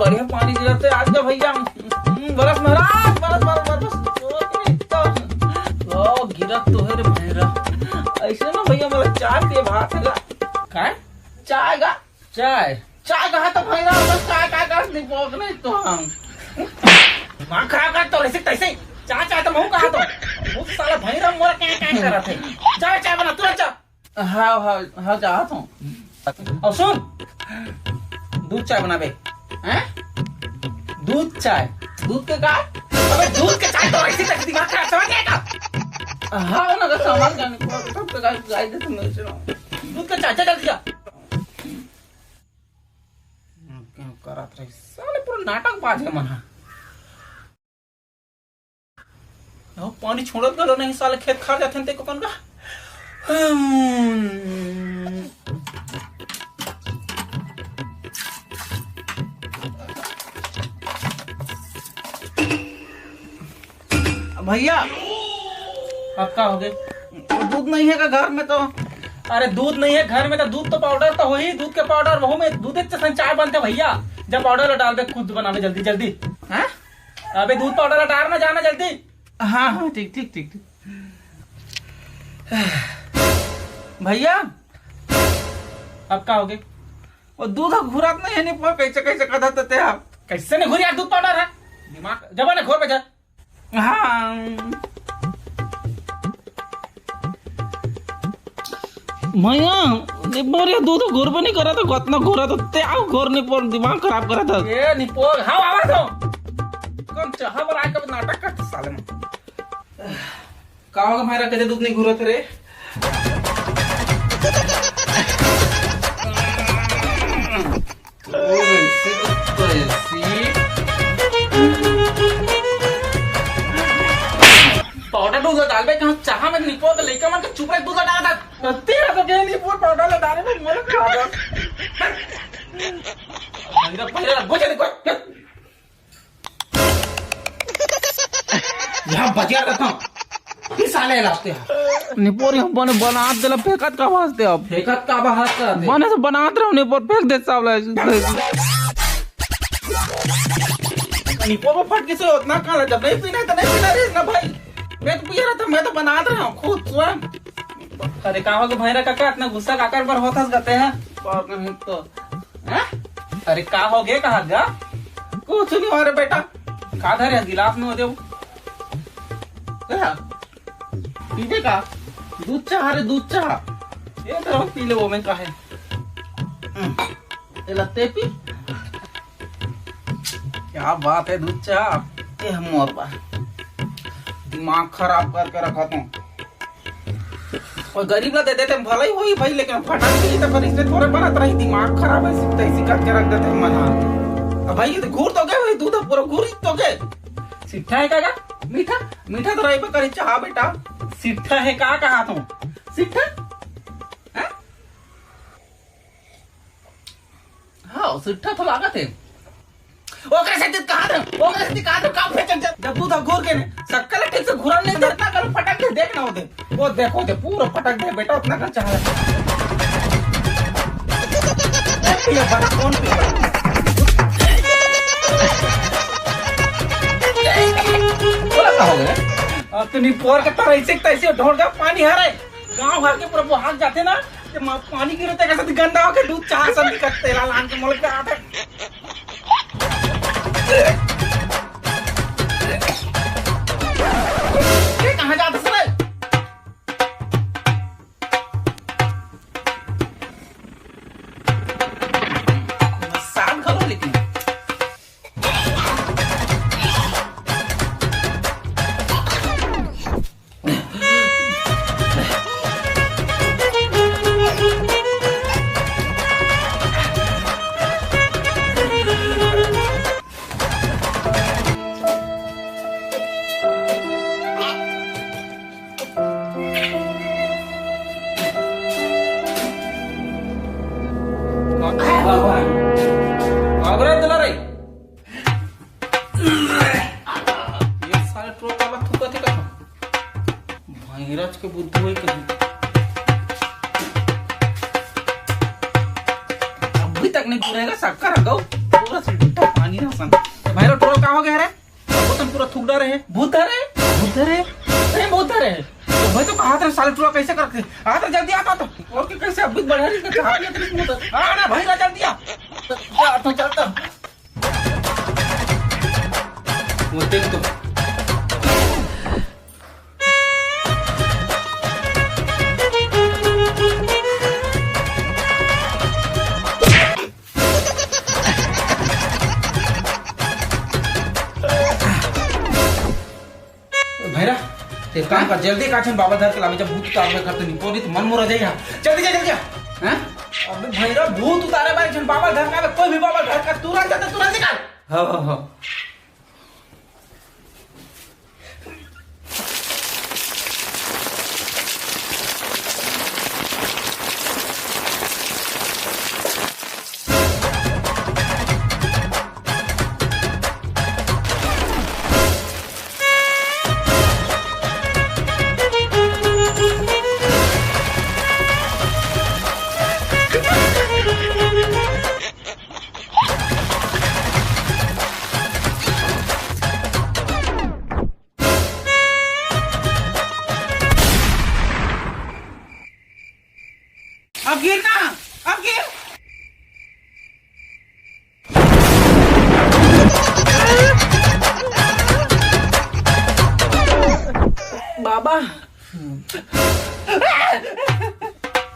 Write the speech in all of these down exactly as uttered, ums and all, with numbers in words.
अरे पानी गिरत हे आज का भैया। हम्म, बरस महाराज, बरस, बरस, बरस, बरस। ओ, गिरत तो हे रे भैरा। अइसे ना भैया, मोला चाय पिए भात हे गा। काय? चाय गा। चाय? चाय कहा तो भैरा, बस चाय, चाय कहा नहीं पोक नहीं तो हम। दिमाग खराब कर तो ऐसे तैसे। चाय, चाय तो महू कहा तो। वो साला भैरा मोर क्या, क्या करत हे। चाय, चाय बना, तुरंत चाय। हाँ, हाँ, हाँ, चाहत हूँ। अउ सुन, दूध चाय बनाबे। हैं? दूध चाय। दूध के का? अबे दूध के चाय तो ऐसी तक दिमाग खराब समझ गया का? हाँ ना, तो समझ गया नहीं, तो गाय, गाय दे तुमने, सुनो। दूध के चाय, चाय जल्दी जा। क्या करत रही? साले पूरा नाटक बाज है मना। अहो, पानी छोड़त घलो नहीं, साले खेत खार जाथे ते कोन का। हम्म। भैया, अब का हो गए? दूध नहीं है का घर में तो? अरे दूध नहीं है घर में तो, दूध तो पाउडर तो होही, दूध के पाउडर, वहू में दूध के जैसन चाय बनथे भैया। जब पाउडर ला डाल दे, खुद बनावे जल्दी जल्दी। हैं? अबे दूध पाउडर ला डाल ना, जाना जल्दी। हाँ, हाँ, ठीक, ठीक, ठीक, ठीक। भैया, अब का हो गए? वो दूध घुरात नहीं है, नहीं पर कैसे, कैसे कथा तो ते आप? कैसे नहीं घुरी यार, दूध पाउडर है। दिमाग जब ना घोर पे जा। हाँ। भैया, निपोर ये दूध घोर पे नहीं करा तो, कतना घोरा तो ते आओ घोर निपोर दिमाग खराब करा था। ये निपोर, हाँ, आवा तो। कौन चाहा पर आके नाटक करते साले में। का होगा भाई, रख के दूध नहीं घुरत रे। ओ, वैसे तो ऐसी। पाउडर दूध डालबे कहाँ? चाहा में निपोर के लइका मन के चुप रहे, दूध डाल दे। तेरा तो कहीं निपोर पाउडर ला डाले में मोला खा दे। पहिरा, पहिरा, बुझे देखो। यहाँ बचिया रहता हूँ। ई साले लाते हैं। निपोर हम बने बनात देला, फेंकत का वास्ते अब? फेंकत का वास्ते? बने से बनात रहो, निपोर फेंक दे साला। निपोर में फट के से उतना काला, जब नहीं पीना है तो नहीं पीना रे ना भाई। मैं तो पिया रहता, मैं तो बनात रहा हूँ खुद स्वयं। अरे का हो गया भैरा काका, इतना गुस्सा काकर पर होत हस गते हैं? और नहीं तो, हैं? अरे का हो गया कहा गा? कुछ नहीं हो रे बेटा। का धरे गिलास में हो देव? क्या? पीबे का? दूध चाह रे, दूध चाह। ये तो पी ले, वो में का है? हम्म। ये लत्ते पी। क्या बात है, दूध चाह। ये हम मोर बा। दिमाग खराब करके रखा तू। कोई गरीब ला दे देते, भला ही होई भाई, लेकिन फटक गई तो फिर इससे थोड़े बनत रही, दिमाग खराब है, सिद्धे ही करके रख देते हैं मना। अब भाई, ये तो घूर तो गए भाई, दूध पूरा घूर तो गए। सिट्ठा है का, का? मीठा? मीठा तो रही पर करी चाह बेटा। सिट्ठा है का कहा तू? सिट्ठा? हैं? हाँ, सिट्ठा तो लागत है। ओकरे से कहा दे, ओकरे से कहा दे, काम पे चल जा। जब दूध घोर के ने, शक्कर ठीक से घुरन नहीं देता, कल फटक दे, देख ना होते। वो देखो दे, पूरा फटक दे बेटा, उतना कर चाह। ये बड़ा कौन पी? बोला का हो गया? अब तो निपोर के तरह ऐसे, तैसे ढोल का पानी हरे। गांव भर के पूरा बोहाग जाते ना, ते मा-, पानी गिरते कैसे तो गंदा होके दूध चाह सब निकलते ला लान के मोल के आते। ये कहाँ जाते सर? साथ घलो लेकिन। अबे दुलारे, ये साले ट्रोल काबर थूकत हे कथों? भैरस के बुद्धू होई कहीं। अभी तक नहीं पूरेगा शक्कर हगऊ, पूरा से मीठा पानी। भैरव टुरा का हो गया रे? वो तो पूरा थूक डारे हे। भूत धरे? भूत धरे? अरे भूत धरे। तो भाई तो कहा था साले टुरा कैसे करके? आ तो जल्दी आता तो। और के कैसे अभी बढ़िया नहीं करते? हाथ में तो नहीं होता। आ ना भाई ना जल्दी आ। जा तो चलता। वो देख तो। भैरा, एक काम कर, जल्दी का झन बाबा धर के लावे, जब भूत उतारबे करते नहीं, कोनी तो मन मोरा जाइया। जल्दी जा, जल्दी जा। हैं? अबे भैरा, भूत उतारे बारे झन बाबा धर के आवे, कोई भी बाबा धर के तुरंत जाते, तुरंत निकाल। हाँ, हाँ, हाँ। अब गिर ना, अब गिर। बाबा।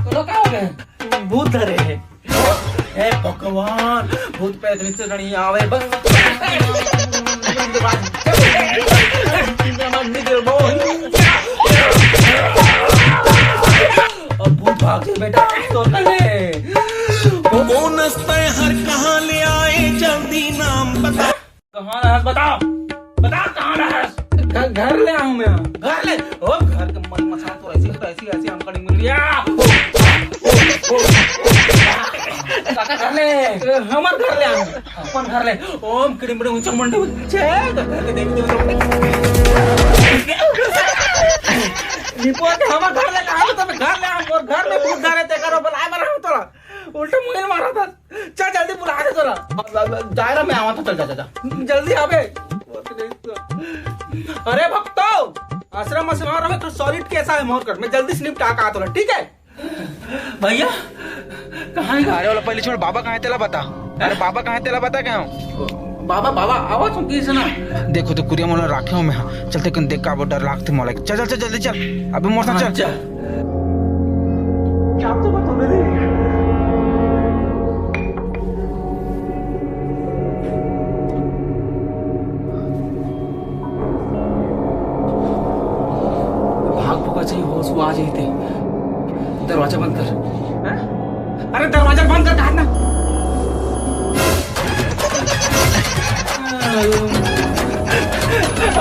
तोला का हो गया? भूत धरे हे। हे भगवान, भूत प्रेत नीचे नहीं आवे बस। अब भूत भाग जाए बेटा, तो ले। बोनस तय हर कहाँ ले आए, जल्दी नाम बता। कहाँ रहस? बता, बता कहाँ रहस? घर, घर ले आऊँ मैं। घर ले? ओ, घर के मन मसान तो ऐसी, तो ऐसी, ऐसी अंकड़ी मिल गया। ओ, ओ, ओ, ओ। काका घर ले, हमर घर ले आऊँ। अपन घर ले। ओम किड़ी मिड़ी ऊंचा मुंडी ऊंचे, तो घर के देख दे। निपोर के हमर घर ले, कहाँ तो घर ले आऊँ, और घर में भूत धरे ते करो, बुलाए मरा हूँ तोरा। उल्टा मुंह मारा था। चल जल्दी बुला दे तोरा। जा रहा मैं, आवा था, चल जा, जा, जा। जल्दी आबे। अरे भक्तो, आश्रम में सेवा रहे तो सॉलिड कैसा है मोर कर, मैं जल्दी स्लिप टाका तोरा, ठीक है? भैया, कहाँ है? अरे वाला पहले छोड़, बाबा कहाँ है तेला बता। अरे बाबा कहाँ है तेला बता, कहाँ हो? बाबा, बाबा, आवा तुम किस ना? देखो तो कुरिया मोला राखे हो मैं, हाँ। चलते कन देख का वो डर लागते मोला। चल, चल, चल, जल्दी चल। अबे मोर साथ हाँ, चल। चल। क्या तो बात हो रही? भाग भगा चाहिए, होश वो आ जाते। दरवाजा बंद कर। हैं? अरे दरवाजा बंद कर, कहा ना।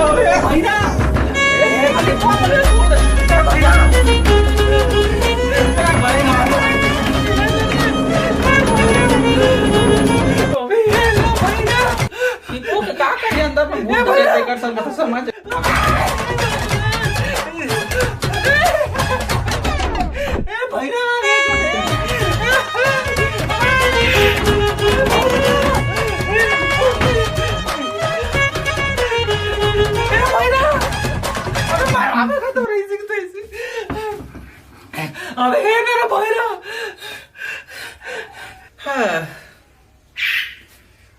अरे भैया, ए, अरे कौन है? ए भैया, ए भैया, अबे ये लो भैया। इनको के का करे अंदर में भूत ए भैया। देख कर सब समझ। ए भैया, ए भैया, अबे मार, अबे का तो रही सी, तो इसी। अबे हे मेरा भैरा। हाँ।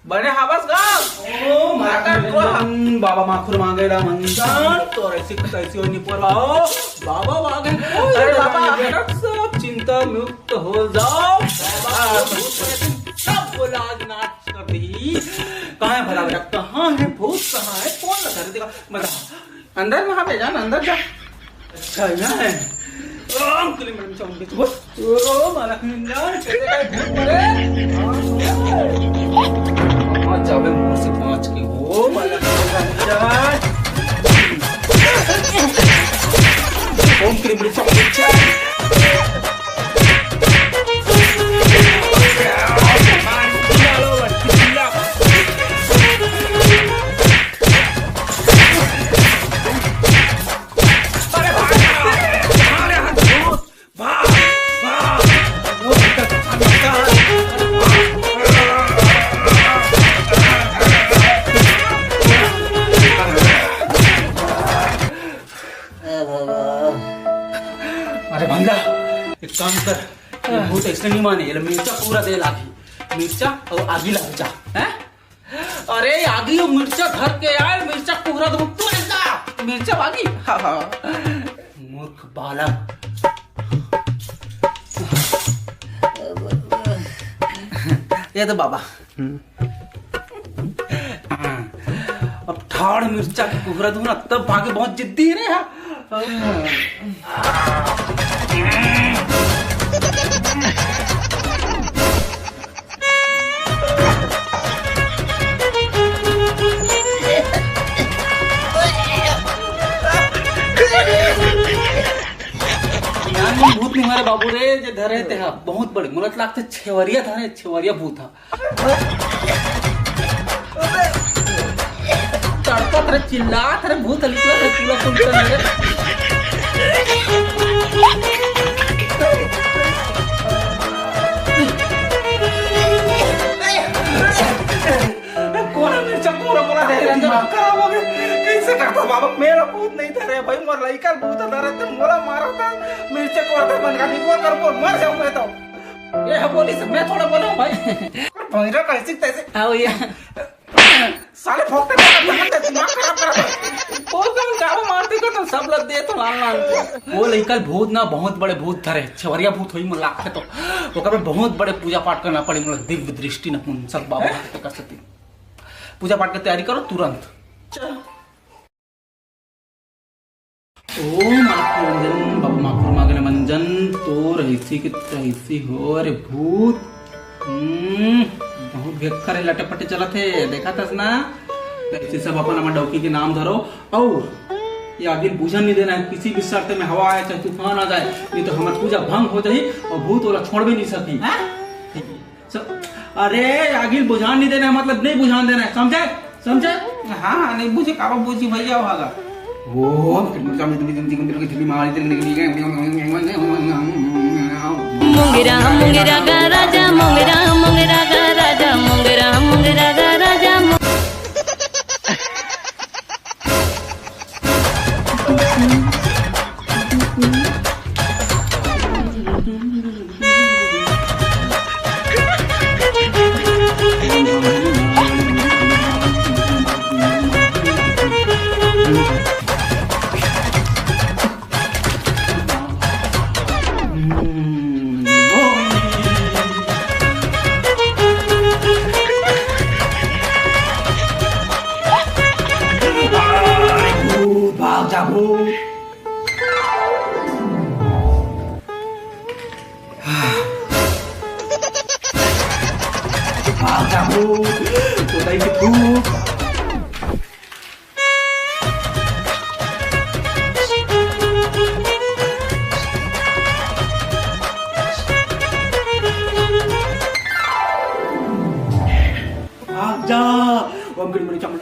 बने हावस गा? ओ माता को हम बाबा माखुर मांगे ला मंगन, तो ऐसी तैसी होनी पर आओ। बाबा मांगे। अरे बाबा, हटक सब चिंता मुक्त हो जाओ। बाबा, भूत प्रेत सब को लाज नाच कर दी। कहाँ है भला बेटा? कहाँ है भूत? कहाँ है? कौन लगा? देखा, बता। अंदर में हवे, जान अंदर जा। अच्छा, यहाँ है। ओम क्लीं ब्लीं चौंडी चौंडी। ओ, माला खंडा, चले गए भूत मरे। हाँ, जावे मोर से बाँच के। ओ, माला खंडा। ओम क्लीं ब्लीं चौंडी चौंडी। भूत अइसने नहीं माने, एला मिर्चा कुहरा दे लागही, मिर्चा अउ आगी लग जा। हैं? अरे आगी अउ मिर्चा धर के आए, मिर्चा कुहरा दे, तू जा, मिर्चा आगी। हाँ, हाँ। मूर्ख बालक। ये तो बाबा। हम्म। अब ठाड़ मिर्चा के कुहरा दूं ना, तब भागे, बहुत जिद्दी रे हा। नानी भूत नहीं मारे बाबू रे, जे धरे ते हा बहुत बड़े, मोला तो लागथे छेवरिया धरे, छेवरिया भूत हा। तड़पत रे, चिल्लात रे, भूत निकलत रे, पूरा कुल कर रे। कोन मिर्चा पूरा बोला दे रहे, दिमाग खराब हो गया। कैसे करता बाबा, मेरा भूत नहीं था रे भाई, मोर लइका भूत था रे, तुम मोला मारा था, मिर्चा को था बन का नहीं बोल कर बोल, मर जाऊं मैं तो। ये बोली से मैं थोड़ा बोला हूँ भाई। भैरा कैसे तैसे। हाँ भैया। साले फोकटे में दिमाग खराब कर। वो कौन गावा मारते को तो सब लग दे तो लाल लाल। वो लइका भूत ना बहुत बड़े भूत धरे, छवरिया भूत होई मन लागथे तो ओकर में बहुत बड़े पूजा पाठ करना पड़े, मतलब दिव्य दृष्टि नपुंसक बाबा के कर सकती। पूजा पाठ के तैयारी करो तुरंत। चलो। ओम आत्मरंजन, बाबा माखुर मागले मंजन, तो रहीसी के रहीसी हो रे भूत। हम्म, बहुत भेक्खर है, लटे पटे चलत है, देखा थस ना? ऐसे सब अपन हमर डौकी के नाम धरो, और ये आगिन बुझन नहीं देना है, किसी भी शर्त में हवा आए चाहे तूफान आ जाए, नहीं तो हमर पूजा भंग हो जाही और भूत ओला छोड़ भी नहीं सकी। हाँ? स-, अरे, आगिन बुझान नहीं देना है, मतलब नहीं बुझान देना है, समझे? समझे? हाँ, हाँ, नहीं बुझे, काबर बुझी भैया, वो आगा। ओम। मुंगरा मुंगरा गा राजा, मुंगरा मुंगरा गा राजा, मुंगरा मुंगरा गा राजा, मु- भाग जा भूत। भाग जा भूत। तो नहीं कि भूत। भाग जा। ओम गड़ी मड़ी चमड़ी।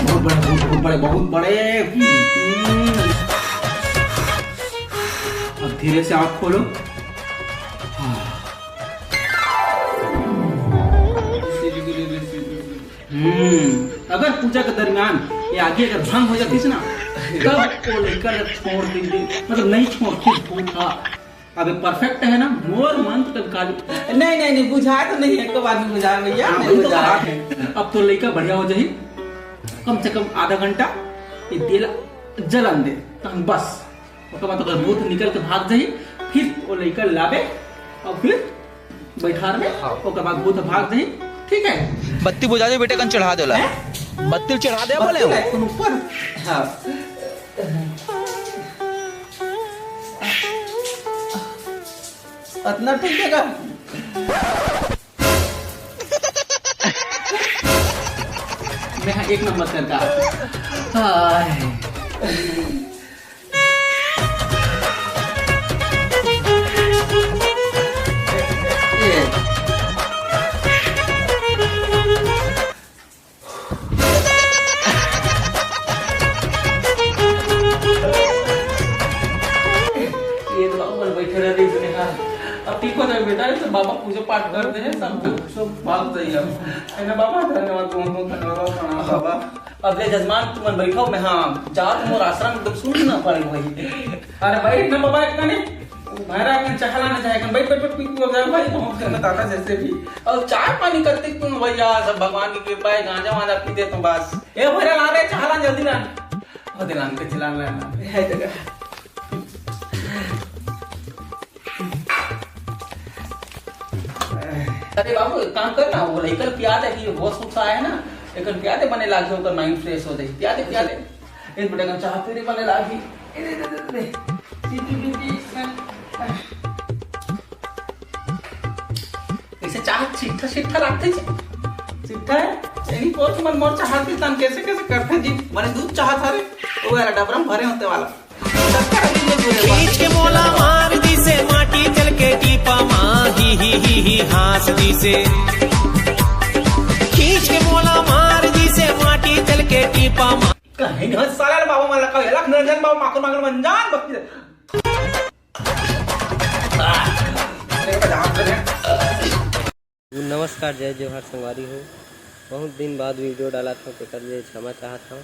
बहुत बड़े, बहुत, बहुत बड़े, बहुत बड़े। अब धीरे से आँख खोलो। हम्म, अगर पूजा के दरमियान ये आगी अगर भंग हो जातीस ना, तब वो लइका ला छोड़ देंगे, मतलब नहीं छोड़तीस भूत हा। अब ये perfect है ना, मोर मंत्र कभी काली। नहीं, नहीं, नहीं, बुझाए तो नहीं है, एक बार भी बुझाए भैया, हाँ, नहीं वही तो बुझाए। बात है। अब तो लइका बढ़िया हो जाही, कम से कम आधा घंटा ये तेल जलन दे, तहन बस। ओकर बाद ओकर भूत निकल के भाग जाही, फिर वो लइका लाबे और फिर बैठार में, हाँ। ओकर बाद भूत भाग जाही। ठीक है, बत्ती बुझा दे बेटे, कन चढ़ा देला। हैं? बत्ती चढ़ा दे बोले बत्ती हो। लाए, कौन ऊपर? हाँ। अतना ठीक है का? मैं हाँ एक नंबर करता। हाय। अरे तो बाबा पूजा पाठ कर दे हैं, सब, सब बात सही है। है ना बाबा? धन्यवाद, बहुत बहुत धन्यवाद, प्रणाम बाबा। अब ले जजमान, तुमन बैठो, मैं, हाँ, जात मोर आश्रम एकदम सुनना पड़ेगा भाई। अरे भाई, इतना बाबा, इतना नहीं। महाराज ने चाह लाना चाहे, बैठ, बैठ, बैठ, पी, पी, हो जाए भाई, बहुत करना दादा जैसे भी। और चाय पानी करते तुम भैया, सब भगवान की कृपा है, गांजा वांजा पीते तुम बस। ए भैया, ला रे, चाह ला, जल्दी ला। ओ दिलान के चला ला, है जगह। अरे बाबू, एक काम कर ना, वो लइकन पिया दे कि होश उस आए ना, एक पिया दे, बने लागे ओकर माइंड फ्रेश हो जाए। पिया दे, पिया दे। एक बेटा का चाह पीने बने लागी। ए, दे, दे, दे, दे। पी, पी, पी, पी। इसे चाह चिट्ठा, चिट्ठा लागथे जी। चिट्ठा है? यही कोच मन मोर चाह पीतन कैसे, कैसे करथे जी? मने दूध चाह था रे, वो वाला डबरा में भरे होते वाला। खींच के मोला मार दिसे माटी चल के टीपा मा, ही ही ही ही हाँस दिसे। खींच के मोला मार दिसे माटी चल के टीपा मा। कहीं नहीं साला रे बाबा, मन लगा, एला निरंजन बाबा, माखन माखन मंजान बकती। नमस्कार, जय जोहार संगवारी हो। बहुत दिन बाद वीडियो डालत हव, तेकर लिए क्षमा चाहत हव।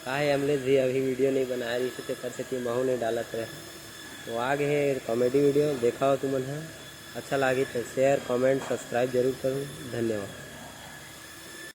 काहे अमलेश भी अभी वीडियो नहीं बनाए रहिस, तेकर सेती महू नहीं डालत रहे। तो आ गए हे कॉमेडी वीडियो, देखा हो तुमन ह, अच्छा लागी तो शेयर, कमेंट, सब्सक्राइब जरूर करूँ। धन्यवाद।